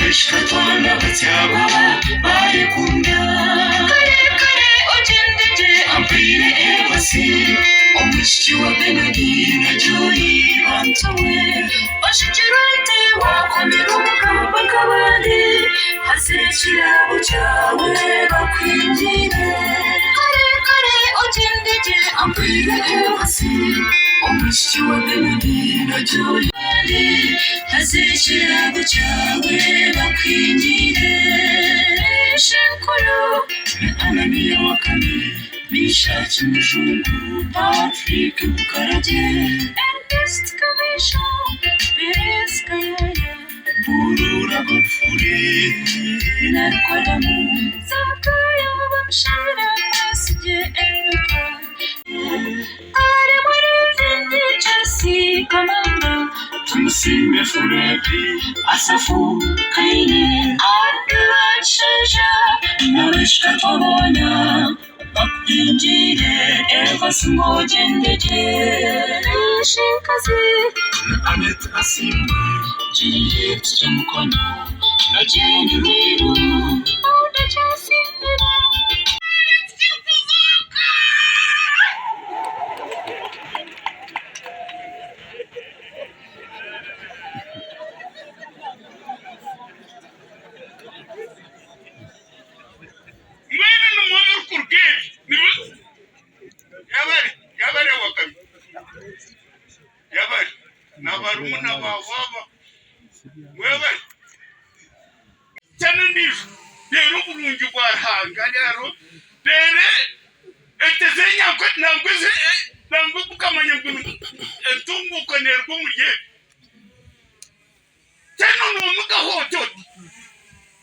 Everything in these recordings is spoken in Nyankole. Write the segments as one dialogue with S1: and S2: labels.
S1: Ab'ekikatwanda batyaba baayekunda. Kare kare ogyende gye ampaire Evasi omwishiki wa Benadi na Joy bantu mwe. Oshukirwe ente waakomera omukamba nk'abandi haza ekirabo kyawe bakwingiire. Kare kare ogyende gye ampaire Evasi omwishiki wa Benadi na Joy. Haza ekirabo kyawe bakuhingiire. Ishenkuru ni Ananiya Wakame, Mishaki Mujungu, Patrick Bukaragye, Ernest Kabaija, Perez Kayaya, Burura Godfrey na Rukoramu, Zakayo Bamushara, Mwesigye Enoka. Tumusiime Fred, Asafu, Kaine, Andrew Kishaija n'abaishiki boona bakuhingiire Evasi ngu ogyende gye. Ishenkazi na Annet Asiimwe, Juliet Kyemukono na Jane Rwiru.
S2: Mbwenu nimwo birikuruga ebi yabare wakami yabare na barumuna baawe aba mwebare. Kyana endiijo reero oburungi bwa Ruhanga reero reero ente z'enyankole nangwa ezi nangwa okamanya ngu entunguuka neeruga omuri ebi. Kyana noomugaho oti oti,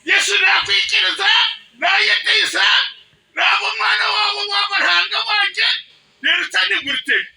S2: Yesu naakwikiriza, naayeteisa, naaba omwana waawe, waaba Ruhanga wangye, reero kyana egurutebe.